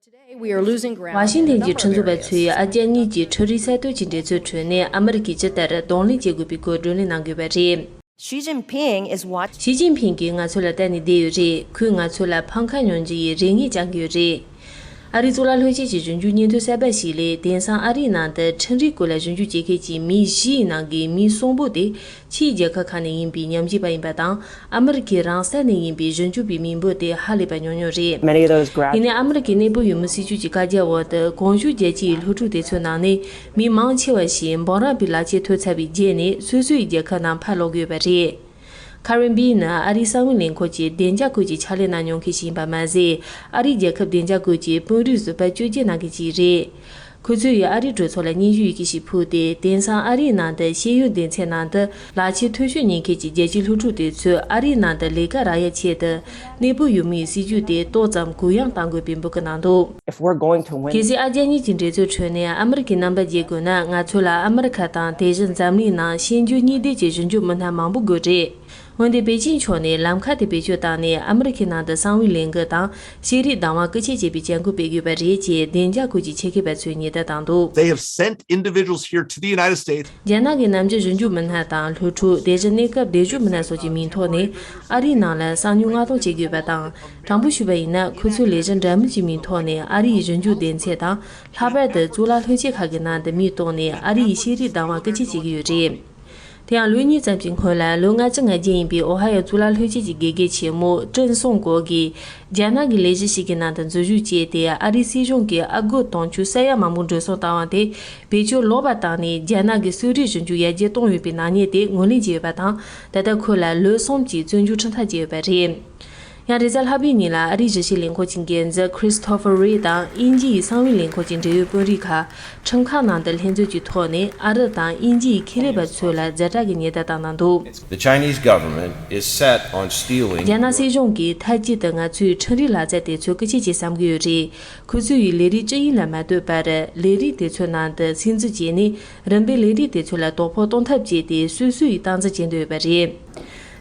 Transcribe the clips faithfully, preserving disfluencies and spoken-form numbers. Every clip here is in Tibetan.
Today, we are losing ground. ཝ་ཤིང་ཊོན་གྱི་ཁྲིམས་བཟོ་བ་ཚོས་ཨ་རྒྱ་གཉིས་ཀྱི་འཕྲུལ་རིག་གསར་གཏོད་ཀྱི་འགྲན་རྩོད་ཁྲོད་ནས་ཨ་མི་རི་ཀས་ཇི་ལྟར་གདོང་ལེན་བྱེད་དགོས་པའི་སྐོར་བགྲོ་གླེང་གནང་དགོས་པ་རེད། Xi Jinping is watching. ཞི་ཅིན་ཕིང་གིས་ང་ཚོ་ལ་བལྟས་ནས་བསྡད་ཡོད་རེད། ཁོས་ང་ཚོ་ལ་ཕམ་ཁ་མྱོང་རྒྱུ་ཡི་རེ་ངན་བཅང་གི་ཡོད་རེད། ཨ་རིའི་གཙུག་ལག་སློབ་ཆེན་གྱི་ཞིབ་འཇུག་སྙན་ཐོ་གསར་པ་ཞིག་ལས། དེང་སང་ཨ་རིའི་ནང་དུ་ཁྲིམས་རིག་སྐོར་ལ་ཞིབ་འཇུག་བྱེད་མཁན་གྱི་མི་བཞིའི་ནང་གི་མི་གསུམ་པོ་དེ་ཕྱིའི་རྒྱལ་ཁབ་ཁག་ནས་ཡིན་པའི་ཉམས་ཞིབ་པ་ཡིན་པ་དང་། ཨ་མི་རི་ཀའི་རང་ས་ནས་ཡིན་པའི་ཞིབ་འཇུག་པའི་མི་འབོར་དེ་ཧ་ལས་པ་ཉུང་ཉུང་རེད། Many of those grad- ཡིན་ནའི་ཨ་མི་རི་ཀའི་གནས་སྤོ་ཡུལ་མི་སྲིད་ཇུས་ཀྱི་བཀའ་རྒྱ་འོག་ཏུ་གོང་ཞུས་རྒྱལ་སྤྱིའི་སློབ་ཕྲུག་དེ་ཚོའི་ནང་ནས་མི་མང་ཆེ་བ་ཞིག་འབུམ་རམས་པའི་ལག་ཁྱེར་ཐོབ་ཚར་བའི་རྗེས་ནས་སོ་སོའི་རྒྱལ་ཁབ་ནང་ཕར་ལོག་དགོས་པ་རེད། ཁ་རེན་བིན་ནི་ཨ་རིའི་གསང་བའི་ལས་ཁུངས་ཀྱི་བདེ་འཇགས་ཁུལ་གྱི་ཕྱག་ལས་གནང་མྱོང་མཁན་ཞིག་ཡིན་པ་མ་ཟད། ཨ་རིའི་རྒྱལ་ཁབ་བདེ་འཇགས་ཁུལ་གྱི་དཔོན་རིགས་ཟུར་པ་བཅོ་བརྒྱད་ནང་གི་གཅིག་རེད། ཁོ་ཚོས་ཡང་ཨ་རིའི་གྲོས་ཚོགས་ལ་སྙན་ཞུ་ཡི་གེ་ཞིག་ཕུལ་ཏེ། དེང་སང་ཨ་རིའི་ནང་དུ་ཤེས་ཡོན་སྡེ་ཚན་ནང་དུ་ལག་ཁྱེར་མཐོ་ཤོས་ཉོ་མཁན་གྱི་རྒྱལ་སྤྱིའི་སློབ་ཕྲུག་དེ་ཚོས་ཨ་རིའི་ནང་དུ་ལས་ཀ་རག་ཡ་ཆེད་དུ། གནས་སྤོ་ཡུལ་མིའི་སྲིད་ཇུས་དེ་ཏོག་ཙམ་གུ་ཡངས་གཏང་དགོས་པའི་འབོད་སྐུལ་གནང་འདུག If we're going to win གལ་སྲིད་ཨ་རྒྱ་གཉིས་ཀྱི་འགྲན་རྩོད་ཁྲོད་ནས་ཨ་མི་རི་ཀའི་རྣམ་པ་རྒྱལ་དགོས་ན། ང་ཚོ་ལ་ཨ་མི་རི་ཁ་དང་དེ་བཞིན་འཛམ་གླིང་ནང་ཤེས་འཇོན་གཉིས་ལྡན་གྱི་ཞིབ་འཇུག་མི་སྣ་མང་པོ་དགོས་རེད། འོན་ཏེ་པེ་ཅིན་ཕྱོགས་ནས་ལམ་ཁ་དེ་བེད་སྤྱོད་བཏང་ནས་ཨ་མི་རི་ཁའི་ནང་དུ་གསང་བའི་ལས་འགུལ་དང་ཤེས་རིག་བདག་དབང་རྐུ་འཁྱེར་བྱེད་པའི་བྱ་འགུལ་སྤེལ་དགོས་པ་རེད་ཅེས་བདེ་འཇགས་ཁུལ་གྱི་ཆེད་མཁས་པ་ཚོས་ཉེན་བརྡ་བཏང་འདུག They have sent individuals here to the United States. རྒྱ་ནག་གི་ནམ་རྒྱུན་ཞིབ་འཇུག་མི་སྣ་དང་སློབ་ཕྲུག་དེ་བཞིན་གནས་སྐབས་བདེ་སྤྱོད་མི་སྣ་སོགས་ཀྱི་མིང་ཐོག་ནས་ཨ་རིའི་ནང་ལ་གསང་ཉུལ་མངགས་གཏོང་བྱེད་དགོས་པ་དང་། དྲང་པོ་ཞུས་པ་ཡིན་ན། ཁོ་ཚོའི་ལས་གཞི་འདྲ་མིན་གྱི་མིང་ཐོག་ནས་ཨ་རི་ཡི་ཞིབ་འཇུག་སྡེ་ཚན་དང་། ལྷག་པར་དུ་གཙུག་ལག་སློབ་ཆེན་ཁག་གི་ནང་དུ་མིང་བཏོན་ནས་ཨ་རི་ཡི་ཤེས་རིག་བདག་དབང་རྐུ་འཁྱེར་བྱེད་ཀྱི་ཡོད་རེད། དེ་ཡང་ལོ་གཉིས་ཙམ་གྱི་སྔོན་ལ། ལོ་ལྔ་བཅུ་ང་བརྒྱད་ཡིན་པའི་ཨོ་ཧ་ཡོ་གཙུག་ལག་སློབ་ཆེན་གྱི་དགེ་རྒན་ཆེན་མོ་ཀྲིན་སུང་གོ་གིས། རྒྱ་ནག་གི་ལས་གཞི་ཞིག་གི་ནང་དུ་འཛུལ་ཞུགས་བྱས་ཏེ། ཨ་རིའི་སྲིད་གཞུང་གིས་ཨ་སྒོར་དུང་ཕྱུར་ས་ཡ་མང་པོ་འགྲོ་སོང་བཏང་བ་དེ་བེད་སྤྱོད་ལོག་པ་བཏང་ནས། རྒྱ་ནག་གི་གསོ་རིག་ཞིབ་འཇུག་ཡར་རྒྱས་གཏོང་ཡོད་པའི་ནག་ཉེས་དེ་ངོས་ལེན་བྱས་ཡོད་པ་དང་། ད་ལྟ་ཁོ་ལ་ལོ་གསུམ་གྱི་བཙོན་འཇུག་ཁྲིམས་ཐག་བཅད་ཡོད་པ་རེད། ཡང་རེས་གཟའ་ལྷག་པའི་ཉིན་ལ་ཨ་རིའི་ཞི་བྱེད་ལས་ཁུངས་ཀྱི་འགན་འཛིན་ཁྲིས་ཐོ་ཕར་རེ་དང་དབྱིན་ཇི་ཡི་གསང་བའི་ལས་ཁུངས་ཀྱི་འབྲེལ་ཡོད་དཔོན་རིགས་ཁག་ཁྲིམས་ཁང་ནང་དུ་ལྷན་འཛོམས་ཀྱི་ཐོག་ནས། ཨ་རི་དང་དབྱིན་ཇི་ཡི་ཁེ་ལས་པ་ཚོ་ལ་ཛ་དྲག་གི་ཉེན་བརྡ་བཏང་གནང་འདུག The Chinese government is set on stealing. རྒྱ་ནག་སྲིད་གཞུང་གིས་མཐའ་གཅིག་ཏུ་ང་ཚོའི་འཕྲུལ་རིག་ལག་རྩལ་དེ་ཚོ་རྐུ་འཁྱེར་བྱེད་བསམ་གྱི་ཡོད་རེད། ཁོ་ཚོ་ཡི་ལས་རིགས་ཅི་ཡིན་ལ་མ་ལྟོས་པར། ལས་རིགས་དེ་ཚོའི་ནང་དུ་སིམ་འཛུལ་བྱས་ནས། རིམ་པས་ལས་རིགས་དེ་ཚོ་ལ་དོ་ཕོག་གཏོང་ཐབས་བྱས་ཏེ། སོ་སོ་ཡི་སྟངས་འཛིན་བྱེད་འདོད་ཡོད་པ་རེད།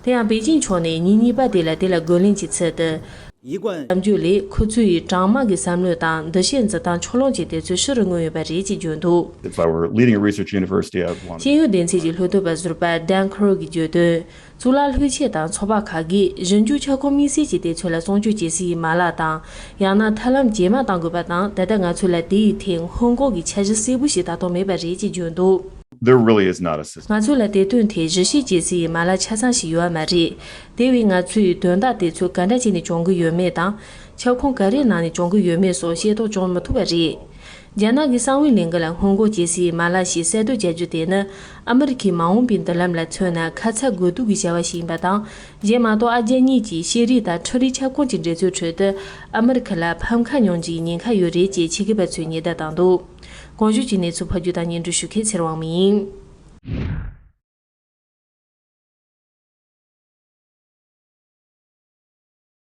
དེ་ཡང་པེ་ཅིན་ཕྱོགས་ནས་ཉིན་གཉིས་པ་དེ་ལ་དེ་ལ་རྒོལ་ལན་གྱི་ཚུལ་དུ། གསར་འགྱུར་ལས། ཁོ་ཚོ་ཡི་གྲང་དམག་གི་བསམ་བློ་དང་འདུ་ཤེས་འཛིན་སྟངས་ཕྱོགས་ལྷུང་བྱས་ཏེ་ཚོ་ཕྱི་རུ་མངོན་ཡོད་པ་རེད་ཅེས་བརྗོད་འདུག If I were leading a research university, I'd want སྤྱི་ཡོངས་སྡེ་ཚན་གྱི་སློབ་སྟོན་པ་ཟུར་པ་ཌན་ཁོ་རོ་གིས་བརྗོད་དོན། གཙུག་ལག་སློབ་ཆེན་དང་ཚོགས་པ་ཁག་གིས་ཞིབ་འཇུག་ཁྱབ་ཁོངས་དམིགས་བསལ་གྱི་དེ་ཚོ་ལ་སྲུང་སྐྱོབ་བྱེད་སའི་མ་ལག་དང་། ཡང་ན་ཐབས་ལམ་ཇེ་མང་གཏང་དགོས་པ་དང་། ད་ལྟ་ང་ཚོ་ལ་དེའི་ཐད་སྔོན་འགོག་གི་འཆར་གཞི་གསལ་པོ་ཞིག་ད་དུང་མེད་པ་རེད་ཅེས་བརྗོད་འདུག There really is not a system. ང་ཚོ་ལ་དེ་དོན་ཐད་ཞིབ་བཤེར་བྱེད་སའི་མ་ལག་ཆ་ཚང་ཞིག་ཡོད་པ་མ་རེད། དེ་བས་ང་ཚོས་དོན་དག་དེ་ཚོ་ག་འདྲ་བྱས་ནས་བྱུང་གི་ཡོད་མེད་དང་། ཁྱབ་ཁོངས་ག་རེའི་ནང་ནས་བྱུང་གི་ཡོད་མེད་སོགས་ཤེས་རྟོགས་བྱུང་མི་ཐུབ་པ་རེད། རྒྱ་ནག་གི་གསང་བའི་ལས་འགུལ་ལ་སྔོན་འགོག་བྱེད་སའི་མ་ལག་ཞིག་གསར་གཏོད་བྱ་རྒྱུ་དེ་ནི། ཨ་མི་རི་ཁའི་མ་འོངས་པའི་མདུན་ལམ་ལ་མཚོན་ན་ཁ་ཚ་དགོས་གཏུགས་ཀྱི་བྱ་བ་ཞིག་ཡིན་པ་དང་། གཞན་མ་གཏོགས་ཨ་རྒྱ་གཉིས་ཀྱིས་ཤེས་རིག་དང་འཕྲུལ་རིག་ཁྱབ་ཁོངས་ཀྱི་འགྲན་རྩོད་ཁྲོད་དུ་ཨ་མི་རི་ཁ་ལ་ཕམ་ཁ་མྱོང་རྒྱུའི་ཉེན་ཁ་ཡོད་རེད་ཅེས་ཆེད་མཁས་པ་ཚོས་ཉེན་བརྡ་བཏང་འདུག་གོང་ཞུས་ཀྱི་གནས་ཚུལ་ཕབ་སྒྱུར་དང་སྙན་སྒྲོན་ཞུ་མཁན་ཚེ་རིང་དབང་མོ་ཡིན།